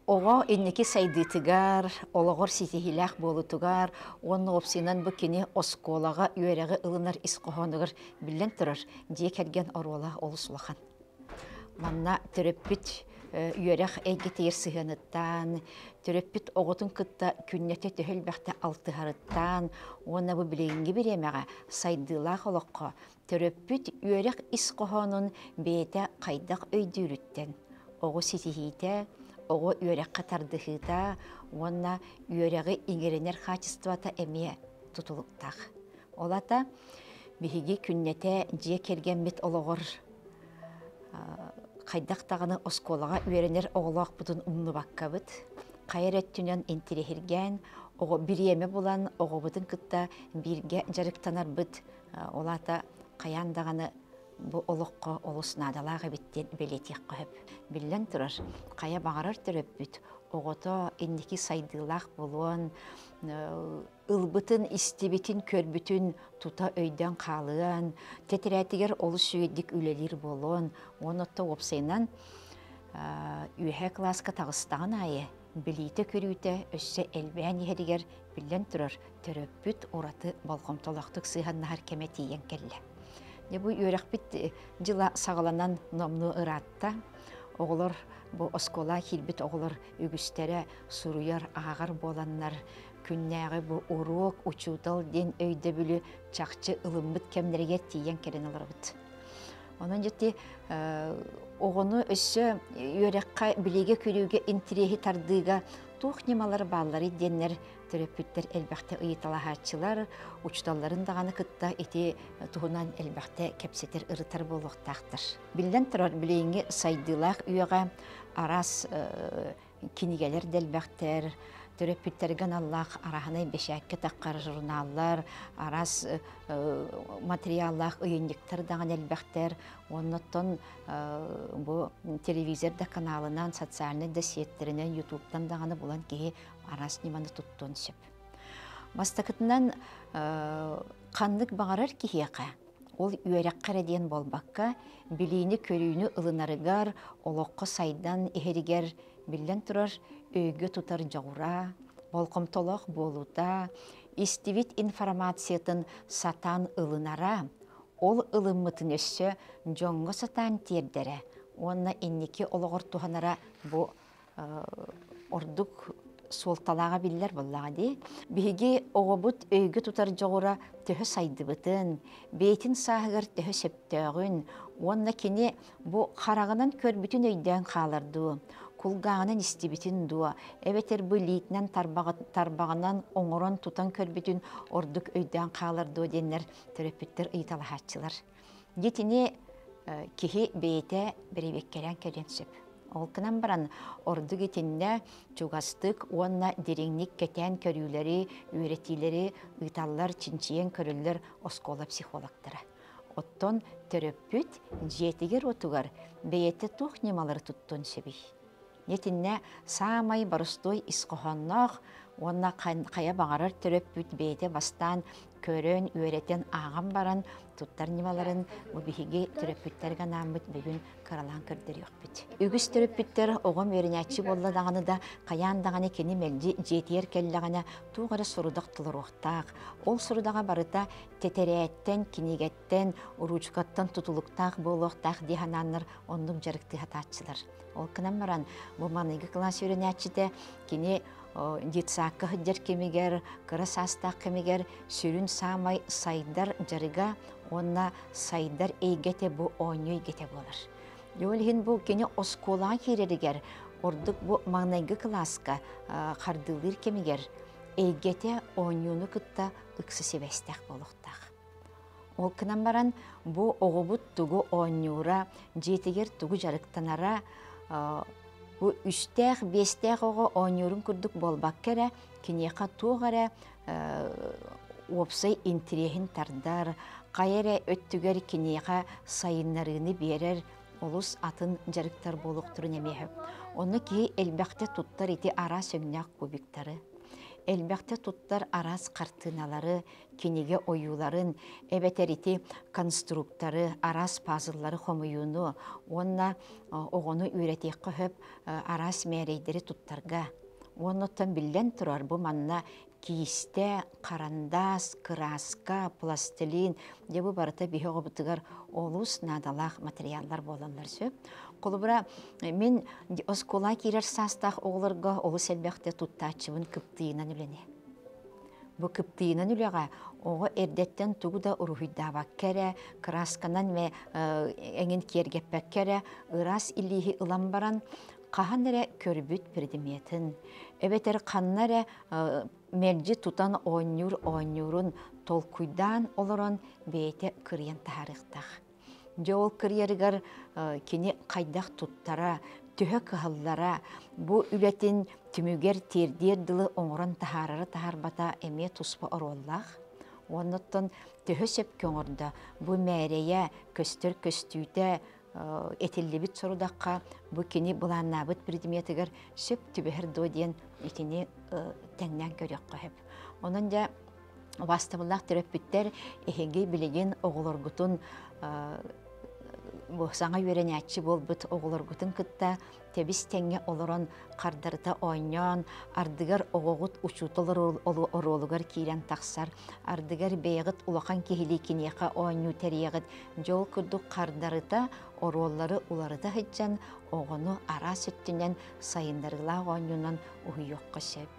Оҕо инники сайдыытыгар, олоҕор ситиһиилээх буолуутугар уонна уопсайынан бу кини оскуолаҕа үөрэҕи ылынар ис хоһоонугар биллэн турар, дьиэ кэргэн оруола олус улахан. Манна төрөппүт үөрэх эйгэтигэр сыһыаныттан, төрөппүт оҕотун кытта күннэтэ төһө элбэхтэ алтыһарыттан уонна бу билиҥҥи бириэмэҕэ сайдыылаах олоххо төрөппүт үөрэх ис хоһоонун бэйэтэ хайдах өйдүүрүттэн, оҕо ситиһиитэ, оҕо үөрэххэ тардыһыыта уонна үөрэҕи иҥэринэр хаачыстыбата эмиэ тутулуктаах. Ол аата биһиги күннэтэ дьиэ кэргэммит олоҕор хайдах даҕаны оскуолаҕа үөрэнэр оҕолоохпутун умнубаккабыт, хайа эрэ өттүнэн интириэһиргээн, оҕо бириэмэ булан оҕобутун кытта бииргэ дьарыктанарбыт Ол аата хайаан даҕаны бу олоххо олус наадалаах эбит диэн бэлиэтиэххэ сөп. Биллэн турар, хайа баҕарар төрөппүт оҕото инники сайдыылаах буолуон, ылбытын, истибитин, көрбүтүн тута өйдөөн хаалыан, тэтэрээтигэр олус үчүгэйдик үлэлиир буолуон, уонна оттон уопсайынан үөһээ кылааска таҕыстаҕын аайы билиитэ-көрүүтэ өссө элбээн иһэригэр биллэн турар, төрөппүт ураты болҕомтолоохтук сыһыаннаһар кэмэ тиийэн кэллэ. Дьэ бу үөрэхпит дьыла саҕаланан номнуо ыраатта. Оҕолор бу оскуола киирбит оҕолор үгүстэрэ суруйар, ааҕар буоланнар күннээҕи бу уруок, учуутал диэн өйдөбүлү чахчы ылыммыт кэмнэригэр тиийэн кэлэн олоробут. Онон дьэ оҕону өссө үөрэххэ, билиигэ-көрүүгэ интириэһи тардыыга туох ньымалар баалларый диэннэр төрөппүттэр элбэхтэ ыйыталаһааччылар, учууталларын даҕаны кытта ити туһунан элбэхтэ кэпсэтэр, ырытар буолуохтаахтар. Биллэн турар, билиҥҥи сайдыылаах үйэҕэ араас кинигэлэр да элбэхтэр, төрөппүттэргэ аналлаах арааһынай бэчээккэ таххар журналлар, араас материаллаах ыйынньыктар даҕаны элбэхтэр. Уонна оттон бу телевизор да каналынан, социальнай да сиэттэринэн, ютубтан даҕаны булан киһи араас ньыманы туттуон сөп. Бастакытынан, ханнык баҕарар киһиэхэ ол үөрэххэ эрэ диэн буолбакка, билиини-көрүүнү ылынарыгар, олоххо сайдан иһэригэр, биллэн турар, өйгө тутар дьоҕура, болҕомтолоох буолуута, истибит информациятын сатаан ылынара, ол ылыммытын өссө дьоҥҥо сатаан тиэрдэрэ уонна инники олоҕор туһанара бу ордук суолталааҕа биллэр буоллаҕа дии. Биһиги оҕобут өйгө тутар дьоҕура төһө сайдыбытын, бэйэтин сааһыгар төһө сөптөөҕүн уонна кини бу хараҕынан көрбүтүн өйдөөн хаалар дуу, кулгааҕынан истибитин дуо, эбэтэр бу илиитинэн тарбаҕынан оҥорон тутан көрбүтүн ордук өйдөөн хаалар дуо диэннэр төрөппүттэр ыйыталаһааччылар. Итини киһи бэйэтэ бэрэбиэркэлээн кэлиэн сөп. Ол гынан баран, ордук итиннэ чугастык уонна дириҥник кэтээн көрүүлэри, үөрэтиилэри ыыталлар, чинчийэн көрөллөр оскуола психологтара. Оттон төрөппүт дьиэтигэр-уотугар бэйэтэ туох ньымалары туттуон сөбүй? Итиннэ саамай боростуой ис хоһоонноох уонна хайа баҕарар төрөппүт бэйэтэ бастаан көрөн, үөрэтэн, ааҕан баран туттар ньымаларын бу биһиги төрөппүттэргэ анааммыт бүгүн кыралаан көрдөрүөхпүт. Үгүс төрөппүттэр оҕом үөрэнээччи буолла даҕаны да, хайаан даҕаны кини мэлдьи дьиэтигэр кэллэҕинэ туох эрэ сорудах толоруохтаах. Ол сорудаҕа барыта тэтэрээттэн, кинигэттэн, уруучукаттан тутулуктаах буолуохтаах дии санааннар оннук дьарыктыы сатааччылар. Ол гынан баран, бу маныгы кылаас үөрэнээччитэ кини детсадка сылдьар кэмигэр, кыра саастаах кэмигэр сүрүн саамай сайдар дьарыга уонна сайдар эйгэтэ бу оонньуу эйгэтэ буолар. Ол иһин бу кини оскуолаҕа киирэригэр, ордук бу маҥнайгы кылааска хардыылыыр кэмигэр эйгэтэ оонньууну кытта ыкса сибээстээх буолуохтаах. Ол гынан баран бу оҕобут тугу оонньуура, дьиэтигэр тугу дьарыктанара бу үстээх, биэстээх оҕо оонньуурун курдук буолбакка эрэ, киниэхэ туох эрэ уопсай интириэһин тардар, хайа эрэ өттүгэр киниэхэ сайыннарыыны биэрэр олус атын дьарыктар буолуохтарын эмиэ сөп. Онно киһи элбэхтэ туттар ити араас өҥнөөх кубиктары. Элбэхтэ туттар араас хартыыналары, кинигэ ойууларын, эбэтэр ити конструкторы, араас пазллары хомуйууну уонна оҕону үөрэтиэххэ сөп араас мээрэйдэри туттарга. Уонна оттон биллэн турар, бу манна киистэ, харандаас, кырааска, пластилин, дьэ бу барыта биһи оҕобутугар олус наадалаах материаллар буолаллар сөп. Холобура, мин оскуола киирэр саастаах оҕолорго олус элбэхтэ туттааччыбын кыптыйынан үлэни. Бу кыптыйынан үлэҕэ оҕо эрдэттэн тугу да уруһуйдаабакка эрэ, кыраасканан мэ эҥин киэргэппэккэ эрэ ыраас илииһи ылан баран хаһан эрэ көрбүт предметин, эбэтэр ханна эрэ мэлдьи тутан оонньуур оонньуурун толкуйдаан олорон бэйэтэ кырыйан таһаарыахтаах. Дьэ ол кырыйарыгар кини хайдах туттара, төһө кыһаллара, бу үлэтин түмүгэр тиэрдиэр дылы оҥорон таһаарара таһаарбата эмиэ туспа оруоллаах. Уонна оттон төһө сөпкө оҥордо, бу мээрэйэ, көстөр көстүүтэ этиллибит сорудахха бу кини былааннаабыт предметигэр сөп түбэһэр дуо диэн итини тэҥнээн көрүөххэ сөп. Онон дьэ убаастабыллаах төрөппүттэр эһиги билигин оҕолоргутун саҥа үөрэнээччи буолбут оҕолоргутун кытта тэбис тэҥҥэ олорон хардарыта оонньоон, ардыгар оҕоҕут учуутал оруолугар киирэн тахсар, ардыгар бэйэҕит улахан киһилии киниэхэ оонньуу тэрийэҕит, дьол курдук хардарыта оруоллары уларыта сылдьан оҕону араас өттүнэн сайыннарыылаах оонньуунан уһуйуохха сөп.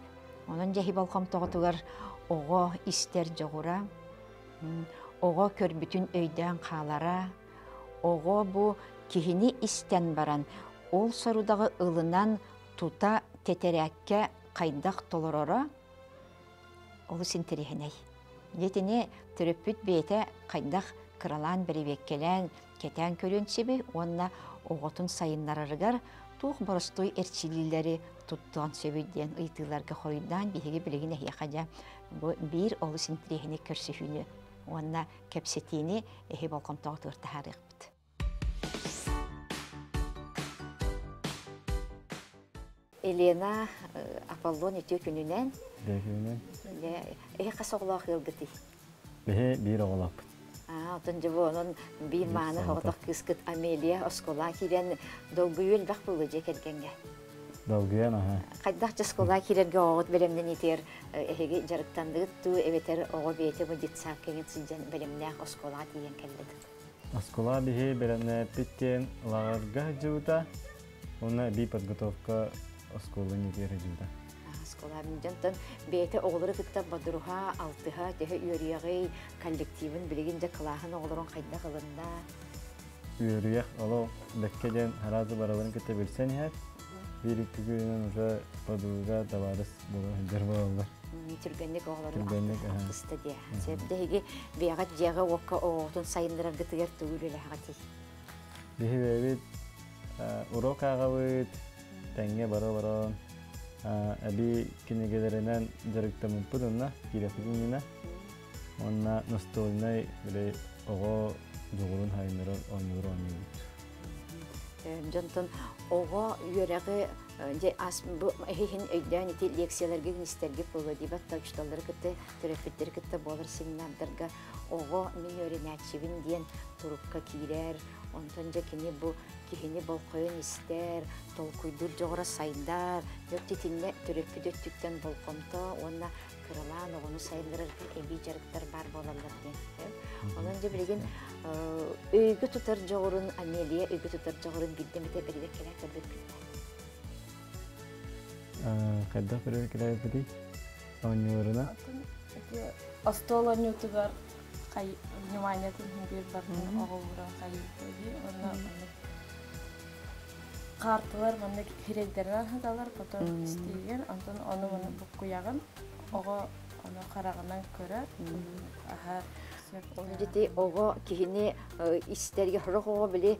Онон дьэһи болҕомтоҕутугар оҕо истэр дьоҕура, оҕо көрбүтүн өйдөөн хаалара, оҕо бу киһини истэн баран ол сорудаҕы ылынан тута тэтэрээккэ хайдах толороро олус интэриэһинэй. Дьэ төрөппүт бэйэтэ хайдах кыралаан бэрэбиэккэлээн кэтээн көрүөн сөбүй уонна оҕотун сайыннарарыгар туох боростуой эрчиллиилэри туттуон сөбүй диэн ыйытыыларга хоруйдаан биһиги билигин эһиэхэ дьэ бу биир олус интэриэһинэй көрсүһүүнү уонна кэпсэтиини эһи болҕомтоҕутугар таһаарыахпыт. Елена Аполлон үтүө күнүнэн. Үтүө күнүнэн. Эһи хас оҕолоох ыалгытый? Биһи биир оҕолоохпут. Отон дьэ онон биир мааны оҕотох кыыскыт Амелия оскуола киирэн долгуйуу элбэх буолуо дьиэ кэргэҥҥэ. Долгуйан аха. Хайдах дьэ оскуола киирэргэ оҕоҕут бэлэмнэниитигэр эһиги дьарыктандыгыт дуу эбэтэр оҕо бэйэтэ бу детсадка сылдьан бэлэмнээх оскуолаҕа тиийэн кэллит? Оскуола биһи бэлэмнээппит диэн лааҕырга сылдьыбыта уонна эбии подготовка оскуола иннитигэр сылдьыбыта. Оскуола дьонтон бэйэтэ оҕолору кытта бодоруһа, алтыһа, төһө үөрүйэҕий, коллективын билигин дьэ кылааһын оҕолорун хайдах ылынна? Үөрүйэх олох бэккэ диэн сразу барыларын кытта билсэн иһэр. Биир икки күнүнэн уже подруга, табаарыс буола сылдьар буолаллар. Түргэнник оҕолорун алтыста диэ. Сөп бэйэҕит дьиэҕэ уокка оҕоҕутун сайыннараргытыгар тугу үлэлэһэҕитий? Биһи бэйэбит урок ааҕабыт, тэҥҥэ бара-баран эбии кинигэлэринэн дьарыктаммыппыт онно киирэхпит иннинэ. Уонна настольнай били оҕо дьоҕурун сайыннарар оонньуулар оонньуубут. Дьонтон оҕо үөрэҕи дьэ ас бу эһиһин өйдөөн ити лекцияларга истэргэ буолуо диэбэт да учууталлары кытта төрөппүттэри кытта буолар семинардарга оҕо мин үөрэнээччибин диэн турукка киирэр, онтон дьэ кини бу киһини болҕойон истэр, толкуйдуур дьоҕура сайдар, дьэ итиннэ төрөппүт өттүттэн болҕомто уонна кыралаан оҕону сайыннарарга эбии дьарыктар баар буолаллар диэн. Онон дьэ билигин өйгө тутар дьоҕурун Амелия өйгө тутар дьоҕурун биирдэ эмитэ бэрэбиэркэлээн көрбүппүт. Хайдах бэрэбиэркэлээбиппитий? Оонньууларына? Остуол оонньуутугар вниманиетын биир бардын оҕо ууран хайыырда дии уонна каарталар маннык сирэйдэринэн сыталлар, потом истиигин, онтон ону маны буккуйаҕын, оҕо ону хараҕынан көрөр, аһар. Дьити оҕо киһини истэргэ сорох оҕо били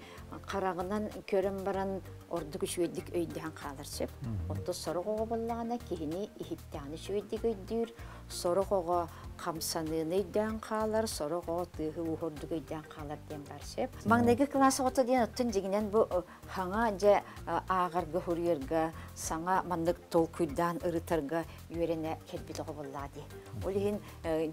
хараҕынан көрөн баран ордук үчүгэйдик өйдөһөн хаалар сөп. Оттон сорох оҕо буоллаҕына киһини иһиттэҕинэ үчүгэйдик өйдүүр, сорох оҕо хамсаныыны өйдөөн хаалар, сорох оҕо тыаһы ууһу ордук өйдөөн хаалар диэн бар сөп. Маҥнайгы кылаас оҕото диэн оттон дьиҥинэн бу хаҥа дьэ ааҕарга, суруйарга, саҥа маннык толкуйдаан ырытарга үөрэнэ кэлбит оҕо буоллаҕа дии. Ол иһин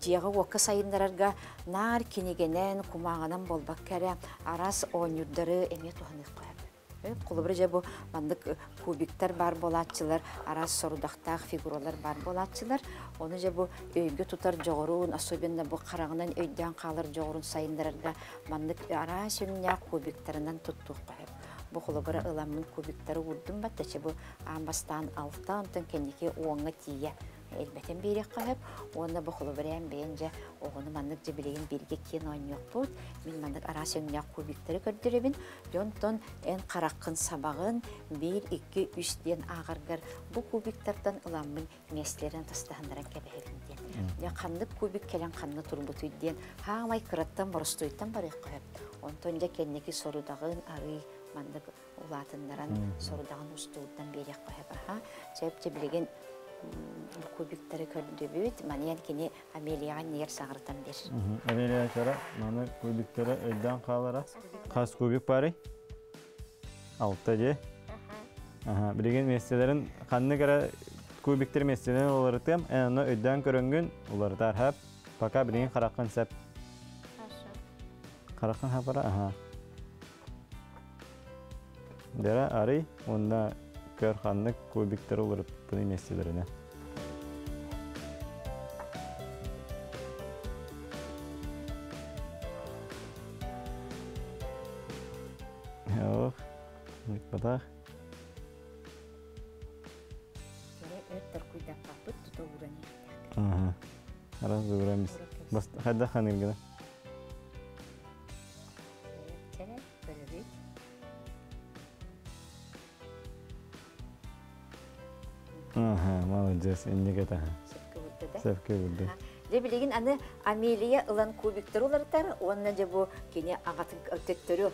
дьиэҕэ-уокка сайыннарарга наар кинигэнэн, кумааҕынан буолбакка эрэ араас оонньуурдары эмиэ туһаныахха сөп. Холобура, дьэ бу маннык кубиктар баар буолааччылар, араас сорудахтаах фигуралар баар буолааччылар. Ону дьэ бу өйгө тутар дьоҕурун, особенно бу хараҕынан өйдөөн хаалар дьоҕурун сайыннарарга маннык араас өҥнөөх кубиктарынан туттуохха сөп. Бу холобура ыламмын кубиктары уурдум баттачы бу аан бастаан алта, онтон кэнники уоҥҥа тиийэ элбэтэн биэриэххэ сөп. Уонна бу холобура бэйэн дьэ оҕону маннык дьэ билигин бииргэ киэн оонньуохпут. Мин маннык араас өҥнөөх кубиктары көрдөрөбүн. Дьонтон эн хараххын сабаҕын биир, икки, үс диэн ааҕаргар бу кубиктартан ыламмын миэстэлэрин тастаһыннаран кэбиһэбин диэн. Дьэ ханнык кубик кэлэн ханна турбутуй диэн хаамай кыраттан боростуойтан барыахха сөп. Онтон дьэ кэнники сорудаҕын арый маннык улаатыннаран сорудаҕын устууттан биэриэххэ сөп аха. Сөп дьэ билигин кубиктары көрдүбүт. Маньян кини Амелияҕа ньиэр саҕырытан бир. Амелия чара маны кубиктары өйдөөн хаалара. Хас кубик барый? Алта дии. Аха, билигин миэстэлэрин ханнык эрэ кубиктер миэстэлэрин уларытыам, эн ону өйдөөн көрөнгүн уларытар хап. Пока билигин хараххын сеп. Хорошо. Хараххын хапара, аха. Дера арый, уонна көр ханнык кубиктары уларыппыны миэстэлэринэ. Ох, батах. Өр торкуйдаппаппыт тута ууран иһиэхтээх. Ага. Раз ууран бис. Бас хайда ханыргына. Чэрэ, көрөбүт. Аха, молодец, инник это. Сөпкө бурда да? Сөпкө бурда. Дьэ билигин аны Амелия ылан кубиктары уларытар уонна дьэ бу кини аҕатын төттөрү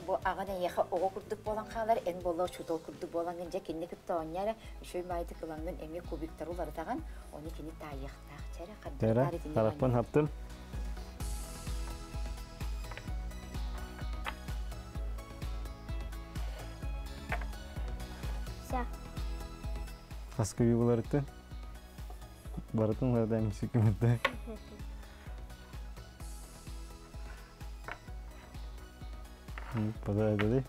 бу аҕан эйиэхэ оҕо курдук буолан хаалар, эн буолла учуутал курдук буолаҥҥын дьэ кинини кытта оонньоро үчүгэй маайдык ылаҥҥын эмиэ кубиктары уларытаҕын, ону кини таайыахтаах. Чэрэ, Чэрэ, харахпын хаптым. Все. Хас күйі уларытты? Барытын уларытайм сикимитте. Подай деді.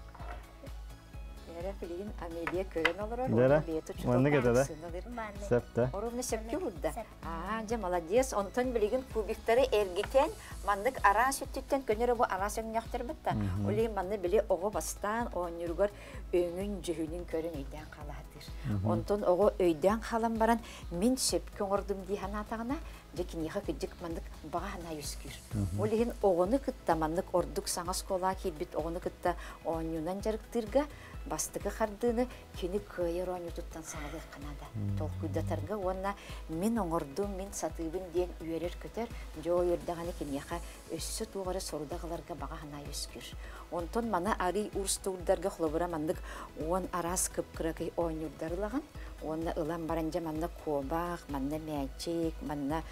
Дэрэ билигин Амелия көрөн олорор, Дэрэ, уонна бэйэтэ маннык этэ да? Маннык. Сөп да? Оруобуна сөпкө урда. Сөп. Аа, дьэ, молодец. Онтон билигин кубиктары эргитэн, маннык араас өттүттэн көнөрө бу араас өҥнөөхтөрбүт да. Ол иһин манна били оҕо бастаан оонньууругар өҥүн, дьүһүнүн көрөн өйдөөн хаалаатыыр. Онтон оҕо өйдөөн хаалан баран, мин сөпкө оҥордум дии санаатаҕына, дьэ киниэхэ кырдьык маннык баҕа санаа үөскүүр. Ол иһин оҕону кытта маннык ордук саҥа оскуолаҕа киирбит оҕону кытта оонньуунан дьарыктыырга бастакы хардыыны кини кыайар оонньуутуттан саҕалыахха наада. Толкуйдатарга уонна мин оҥордум, мин сатыыбын диэн үөрэр-көтөр, дьэ ол үөрдэҕинэ киниэхэ өссө туох эрэ сорудах ыларга баҕа санаа үөскүүр. Онтон маны арый уустуурдарга холобура маннык уон араас кып-кыракый оонньуурдар ылаҕын уонна ылан баран дьэ манна куобах, манна мээчик, манна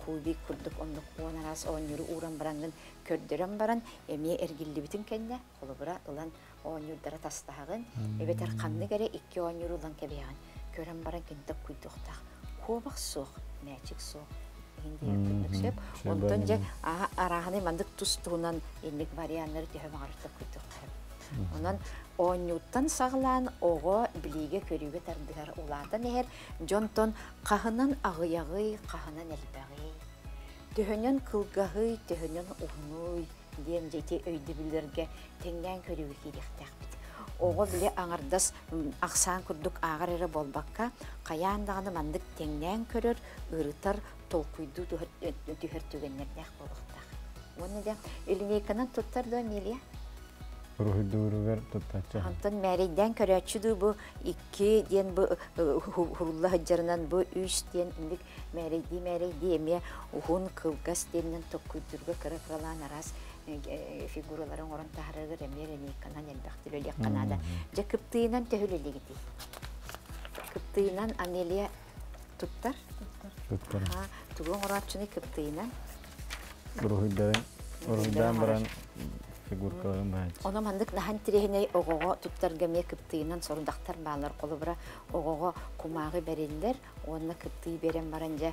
кубик курдук оннук уон араас оонньууру ууран бараҥҥын көрдөрөн баран эмиэ эргиллибитин кэннэ холобура ылан оонньуурдара тастаһаҕын эбэтэр ханнык эрэ икки оонньууру ылан кэбиһэҕин көрөн баран кинитэ куйдуохтаах куобах суох, мээчик суох иһин сөп. Онтон дьэ арааһынай маннык тус-туһунан инник варианнары төһө баҕарар куйдуохха сөп. Онон оонньууттан саҕалаан оҕо билиигэ-көрүүгэ тардыһар улаатан иһэр дьонтон хаһынан аҕыйаҕый, хаһынан элбэҕий, төһөнөн кылгаһый, төһөнөн уһунуй диэн дьэ ити өйдөбүллэргэ тэҥнээн көрүүгэ киириэхтээхпит. Оҕо били аҥардас ахсаан курдук ааҕар эрэ буолбакка, хайаан даҕаны маннык тэҥнээн көрөр, ырытар, толкуйдуу түһэр түгэннэрдээх буолуохтаах. Уонна дьэ, линейканан туттар дуо Эмилия? Уруһуйдууругар туттаччы. Онтон мээрэйдээн көрөөччү дуу бу икки диэн бу хурулла сылдьарынан бу үс диэн инник мээрэйдии мээрэйдии эмиэ уһун кылгас диэнинэн толкуйдуурга кыра кыралаан араас фигуралары оҥорон таһаарарыгар эмиэ линейканан элбэхтик үлэлиэххэ наада. Дьэ кыптыйынан төһө үлэлиигитий? Кыптыйынан Амелия туттар? Туттар. Туттар. Тугу оҥорооччуну кыптыйынан? Уруһуйдарын, уруһуйдаан баран фигуркаларын баһааччы. Ону маннык наһан тириһинэй оҕоҕо туттарга эмиэ кыптыйынан сорудахтар баалар. Холобура, оҕоҕо кумааҕы бэриллэр уонна кыптый биэрэн баран дьэ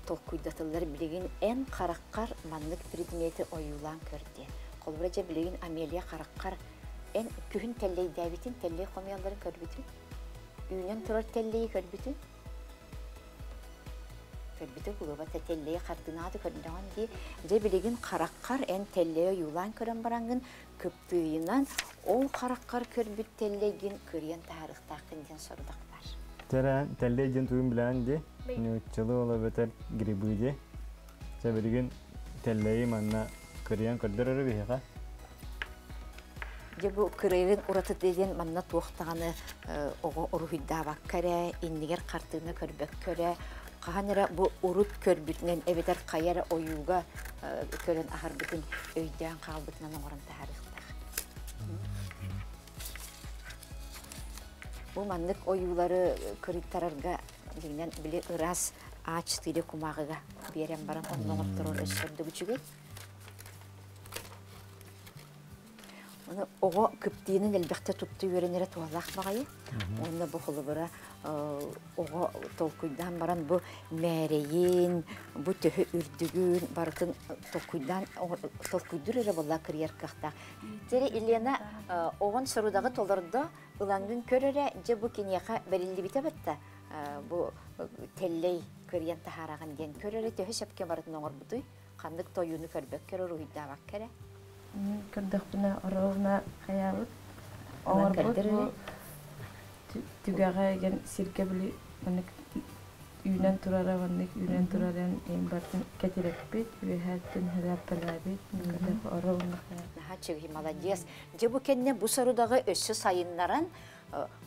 толкуйдатыллар билигин эн хараххар маннык предмети ойуулаан көр диэн. Холобура, дьэ билигин Амелия хараххар эн күһүн тэллэйдээбитин, тэллэй хомуйалларын көрбүтүн, үүнэн турар тэллэйи көрбүтүн, көрбүтэ булуобата тэллэйи хартынааты көрдөҕүн дии. Дьэ билигин хараххар эн тэллэйи ойуулаан көрөн бараҥҥын кыптыыйынан ол хараххар көрбүт тэллэйгин кырыйан таһаарыахтааххын диэн сорудах бар. Тэрэн тэллэй диэн тугун билээн дии. Нууччалыы ол эбэтэр грибы дии. Чэ билигин тэллэйи манна кырыйан көрдөрөрү биһиэхэ. Дьэ бу кырыйын ураты диэн манна туох даҕаны оҕо уруһуйдаабакка эрэ, иннигэр хартыына көрбөккө эрэ, хаһан эрэ бу урут көрбүтүнэн эбэтэр хайа эрэ ойууга көрөн аһарбытын өйдөөн хаалбытынан оҥорон таһаарыахтаах. Бу маннык ойуулары кырыйтарарга дьиҥинэн били ыраас А4 кумааҕыга биэрэн баран онно оҥорторор өссө ордук үчүгэй. Оны оҕо кыптыынын элбэхтэ тутта үөрэнэрэ туһалаах баҕайы. Уонна бу холобура оҕо толкуйдаан баран бу мээрэйин, бу төһө үрдүгүн барытын толкуйдаан толкуйдуур эрэ буолла кырыйар кыахтаах. Тере Елена оҕон сорудаҕы толордо, ылаҥҥын көр эрэ, дьэ бу киниэхэ бэриллибитэ батта бу тэллэй кырыйан таһаараҕын диэн көр эрэ төһө сөпкө барытын оҥорбутуй? Ханнык тойууну көрбөккө эрэ уруһуйдаабакка эрэ? Көрдөхпүнэ ровно хайаабыт оҥорбут бу түгэҕэ ген сиргэ били маннык үүнэн турара маннык үүнэн турарын эм бартын кэтирэппит үөһээттэн хэлээппэлээбит ровно Наһаа үчүгэй молодец. Дьэ бу кэннэ бу сорудаҕы өссө сайыннаран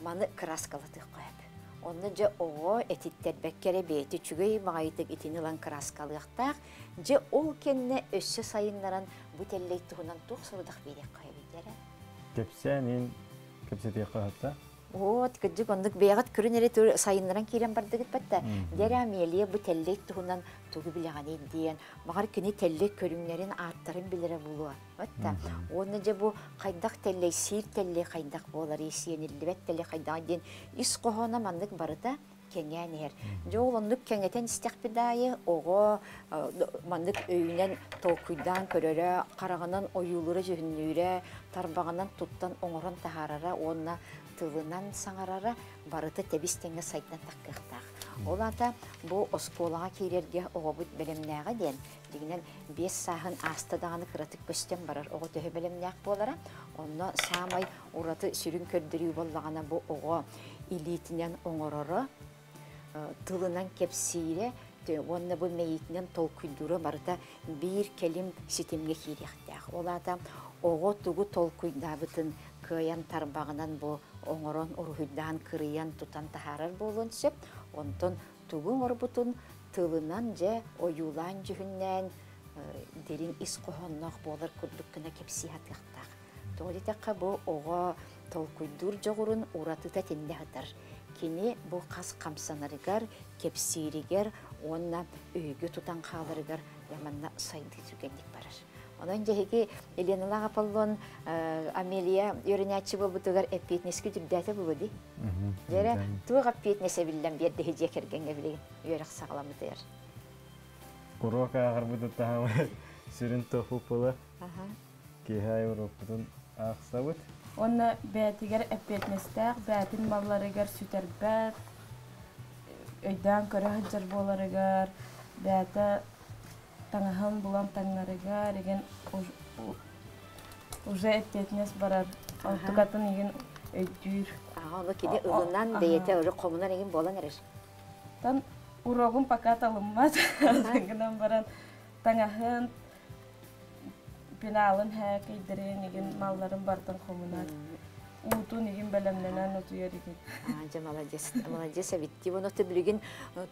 маны кырааскалатыахха сөп. Онно дьэ оҕо этиттэрбэккэ эрэ бэйэтэ үчүгэй баҕайытык итини ылан кырааскалыахтаах. Дьэ ол кэннэ өссө сайыннаран бу тэллэй туһунан туох сорудах биэриэххэ эбит эрэ? Кэпсээн ин кэпсэтиэххэ хатта. Вот, кырдьык оннук бэйэҕит көрүн эрэ сайыннаран киирэн бардыгыт батта. Дьэ Амелия бу тэллэй туһунан тугу билэҕиний диэн, баҕар кини тэллэй көрүҥнэрин ааттарын билэрэ буолуо. Батта. Уонна дьэ бу хайдах тэллэй, сиир тэллэй хайдах буоларый, сиэниллибэт тэллэй хайдах диэн ис хоһооно маннык барыта кэҥээн иһэр. Дьэ ол оннук кэҥэтэн истэхпит аайы оҕо маннык өйүнэн толкуйдаан көрөрө, хараҕынан ойуулуура дьүһүннүүрэ, тарбаҕынан туттан оҥорон таһаарара уонна тылынан саҥарара барыта тэбис-тэҥҥэ сайдан таххыахтаах. Ол аата бу оскуолаҕа киирэргэ оҕобут бэлэмнээҕэ диэн, дьиҥинэн 5 сааһын ааста даҕаны кыратык көстөн барар оҕо төһө бэлэмнээх буолара, онно саамай ураты сүрүн көрдөрүү буоллаҕына бу оҕо илиитинэн оҥороро, тылынан кэпсиирэ уонна бу мэйиитинэн толкуйдуура барыта биир кэлим ситимҥэ киириэхтээх. Ол аата оҕо тугу толкуйдаабытын кыайан тарбаҕынан бу оҥорон, уруһуйдаан, кырыйан, тутан таһаарар буолуон сөп. Онтон тугу оҥорбутун тылынан дьэ ойуулаан дьүһүннээн дириҥ ис хоһоонноох буолар курдук гына кэпсии сатыахтаах. Тоҕо диэтэххэ, бу оҕо толкуйдуур дьоҕурун уратыта итиннэ сытар. Кини бу хас хамсанарыгар, кэпсииригэр уонна өйгө тутан хааларыгар манна сайдыы түргэнник барар. Онон дьэһиги Еленалаах Аполлон Амелия үөрэнээччи буолбутугар эппиэтинэскэ үрдээтэ буолуо дии. Дьэрэ, туох эппиэтинэс эбиллэн биэрдэ дьиэ кэргэҥҥэ билигин үөрэх саҕаламмытыгар? Уруок ааҕарбыт таһамы сүрүн тофу буолар. Киэһэ уруокпутун аахсабыт. Уонна бэйэтигэр эппиэтинэстээх, бэйэтин малларыгар сүтэрбэт, өйдөөн көрө сылдьар буоларыгар, бэйэтэ таҥаһын булан таҥнарыгар игин уже эппиэтинэс барар. Онтукатын игин өйдүүр. Аха, ону кини ылынан бэйэтэ өрө хомунан игин буолан эрэр. Тан урогун пока талыммат. Гынан баран таҥаһын пеналын хээкэйдэрин игин малларын бартын хомунар. Уутун иһин бэлэмнэнэн утуйар игин. Дьэ, молодец, молодец эбитти. Оны билигин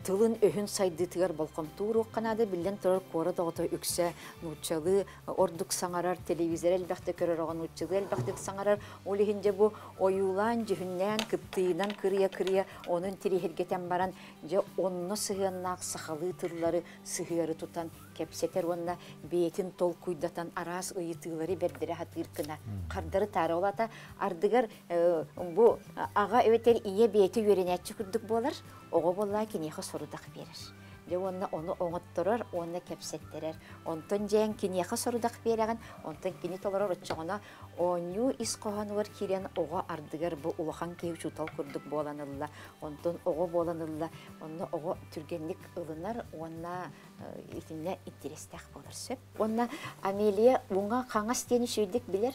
тылын өһүн сайдыытыгар болҕомтуур наада биллэн турар куорат оҕото үксэ нууччалыы ордук саҥарар, телевизор элбэхтэ көрөр оҕо нууччалыы элбэхтик саҥарар. Ол иһин дьэ бу ойуулаан, дьүһүннээн, кыптыйынан кырыйа-кырыйа онун тириһиргэтэн баран, дьэ онно сыһыаннаах сахалыы тыллары сыһыары тутан кэпсэтэр уонна бэйэтин толкуйдатан араас ыйытыылары бэрдэрэ сатыыр гына хардары таары. Ол аата ардыгар бу аҕа эбэтэр ийэ бэйэтэ үөрэнээччи курдук буолар, оҕо буоллаа киниэхэ сорудах биэрэр. Дьэ уонна ону оҥотторор уонна кэпсэттэрэр. Онтон дьээн киниэхэ сорудах биэрэҕин, онтон кини толорор оччоҕуна оонньуу ис хоһоонугар киирэн оҕо ардыгар бу улахан киһи учуутал курдук буолан ылла, онтон оҕо буолан ылла, онно оҕо түргэнник ылынар уонна итиннэ интириэстээх буолар сөп. Уонна Амелия уҥа хаҥас диэни үчүгэйдик билэр.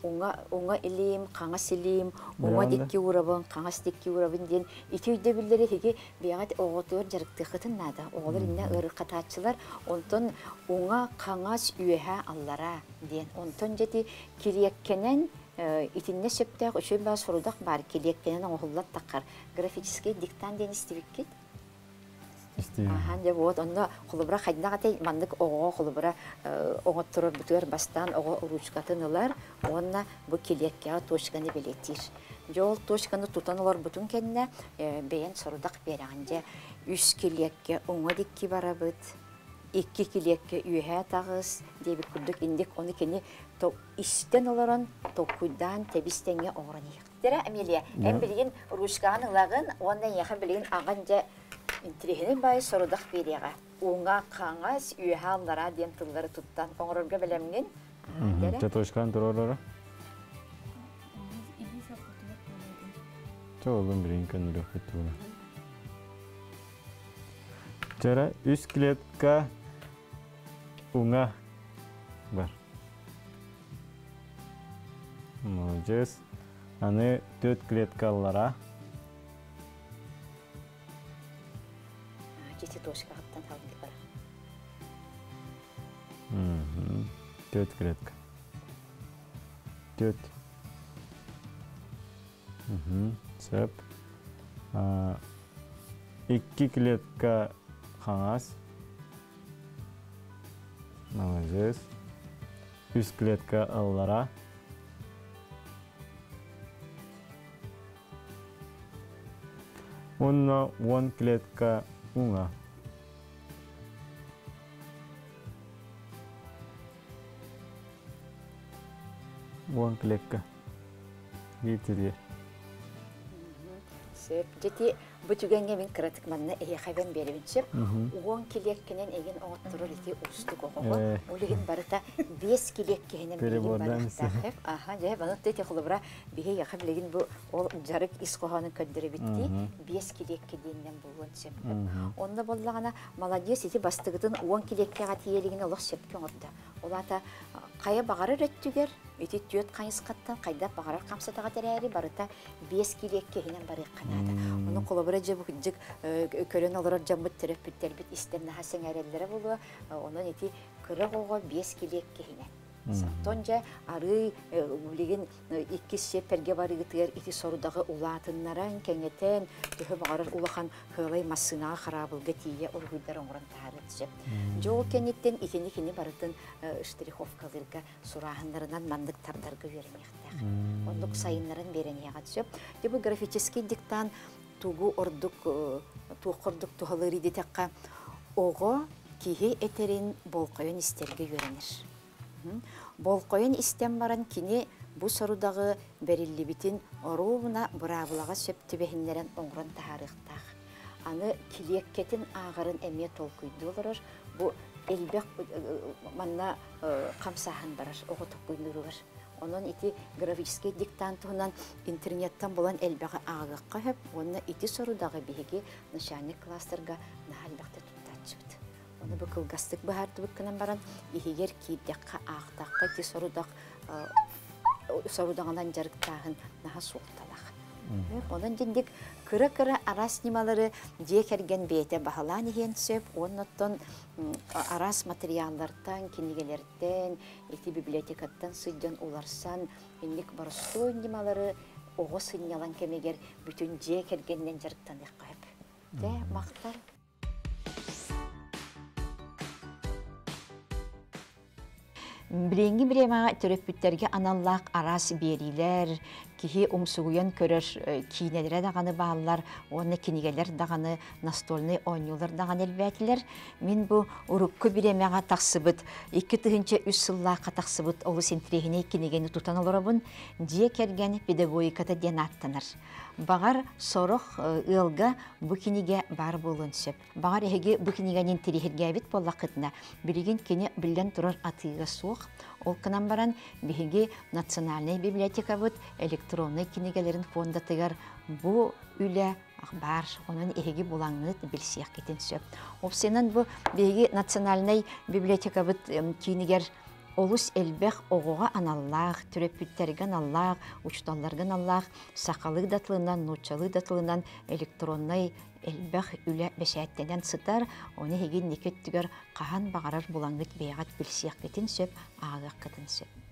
Уҥа, уҥа илиим, хаҥас илиим, уҥа дикки уурабын, хаҥас дикки уурабын диэн ити өйдөбүллэри эһиги бэйэҕит оҕотугар дьарыктыаххытын наада. Оҕолор иннэ ыарырҕатааччылар. Онтон уҥа, хаҥас, үөһэ, аллараа диэн. Онтон дьэти килиэккэнэн итиннэ сөптөөх үчүгэй баар сорудах баар килиэккэнэн оҥоһуллар таххар. Графический диктант диэн истибиккит? Ахан дьэ вот онно холобура хайдах этэй маннык оҕоҕо холобура оҥотторорбутугар бастаан оҕо ручкатын ылар уонна бу килиэккэҕэ точканы бэлиэтиир. Дьэ ол точканы тутан олорбутун кэннэ бэйэн сорудах биэрэҕин дьэ үс килиэккэ уҥа дикки барабыт, икки килиэккэ үөһээ таҕыс диэбит курдук индик ону кини истэн олорон толкуйдаан тэбис тэҥҥэ оҥорон иһиэх. Тера Амелия, эн билигин ручкаҕын ылаҕын уонна эйиэхэ билигин аҕан дьэ интириэһинэй баайы сорудах биэриэҕэ. Уҥа, хаҥас, үөһэ, аллараа диэн тыллары туттан оҥорорго бэлэмҥин? Дьэ точкаан туруорара. Чэ олун билигин көннөрүөхпүт тугуна. Чара үс клетка уҥа бар. Молодец. Аны төрт клеткалара. Дети точкаҕыттан халдылар. Төрт клетка. Төрт. Сөп. Икки клетка хаҥас. Молодец. Үс клетка аллара. Уонна уон клетка уҥа. Уон клетка. Биир тириэ. Сөп. Дьэти бу түгэҥҥэ мин кыратык манна эһиэхэбэн биэрэбин сөп. Уон килиэккинэн эгин оҥотторор ити уустук оҕоҕо. Ол иһин барыта биэс килиэккиһинэн билигин барыахтаах. Аха, дьэ, баны ити холобура биһи яха билигин бу ол дьарык ис хоһоонун көрдөрөбүттии биэс килиэккэ диэннэн буолуон сөп. Онно боллаҕына молодец ити бастыгытын уон килиэккэҕэ тиийэлигин олох сөпкө оҥордо. Ол аата хайа баҕарар өттүгэр ити түөрт хайысхаттан хайдах баҕарар хамсатаҕа тэрээри барыта биэс килиэккэ иһинэн барыахха наада. Ону холобура дьэ бу көрөн олорор дьоммут төрөппүттэрбит истэн наһаа сэҥээрэллэрэ буолуо. Онон ити кыра оҕоҕо биэс килиэккэ иһинэн. Сантон дьэ арыы билигин иккис сиэппэргэ барыытыгар ити сорудаҕы улаатыннаран, кэҥэтэн, төһө баҕарар улахан хыалай массыынаҕа хараабылга тиийэ уруһуйдар оҥорон таһаарыан сөп. Дьэ ол кэнниттэн итини кини барытын штриховкалыырга сурааһыннарынан маннык тардарга үөрэниэхтээх. Оннук сайыннаран биэрэниэҕин сөп. Дьэ бу графический диктант тугу ордук туох ордук туһалыыр диэтэххэ, оҕо киһи этэрин болҕойон истэргэ үөрэнэр. Болҕойон истэн баран кини бу сорудаҕы бэриллибитин оруобуна быраабылаҕа сөп түбэһиннэрэн оҥорон таһаарыахтаах. Аны килиэккэтин ааҕарын эмиэ толкуйдуу олорор. Бу элбэх манна хамсааһын барар оҕо толкуйдууругар. Онон ити графический диктант туһунан интернеттэн булан элбэҕи ааҕыахха сөп уонна ити сорудаҕы биһиги начальник класстарга наһаа элбэхтэ туттааччыбыт. Ону бу кылгастык быһаардыбыт гынан баран, иһигэр киирдэххэ, аахтахха ити сорудах сорудаҕынан дьарыктааһын наһаа суолталаах. Онон дьиндик кыра-кыра араас ньымалары дьиэ кэргэн бэйэтэ баһылаан иһиэн сөп, уоннаттан араас материаллартан, кинигэлэртэн, ити библиотекаттан сылдьан уларсан, инник боростуой ньымалары оҕо сынньалаҥ кэмигэр бүтүн дьиэ кэргэнинэн дьарыктаныахха сөп. Дьэ, махтал. Билиҥҥи бириэмэҕэ төрөппүттэргэ аналлаах араас биэриилэр, киһи умсугуйан көрөр киинэлэрэ даҕаны бааллар уонна кинигэлэр даҕаны, настольнай оонньуулар даҕаны элбээтилэр. Мин бу урукку бириэмэҕэ тахсыбыт, 2003 сыллаахха тахсыбыт олус интэриэһинэй кинигэни тутан олоробун. Дьиэ кэргэн педагогиката диэн ааттанар. Баҕар, сорох ыалга бу кинигэ баар буолуон сөп. Баҕар, эһиги бу кинигэни интэриэһиргээбит буоллаххытына, билигин кини биллэн турар атыыга суох. Ол гынан баран, биһиги Национальнай библиотекабыт электроннай кинигэлэрин фондатыгар бу үлэ баар. Онон эһиги булаҥҥыт билсиэххитин сөп. Опсуйанан бу биһиги Национальнай библиотекабыт киинигэр олус элбэх оҕоҕо аналлаах, төрөппүттэргэ аналлаах, учууталларга аналлаах сахалыы да тылынан, нууччалыы да тылынан электроннай элбэх үлэ бэчээттэнэн сытар, ону эһиги инники өттүгэр хаһан баҕарар булаҥҥыт бэйэҕит билсиэххитин сөп, ааҕыаххытын сөп.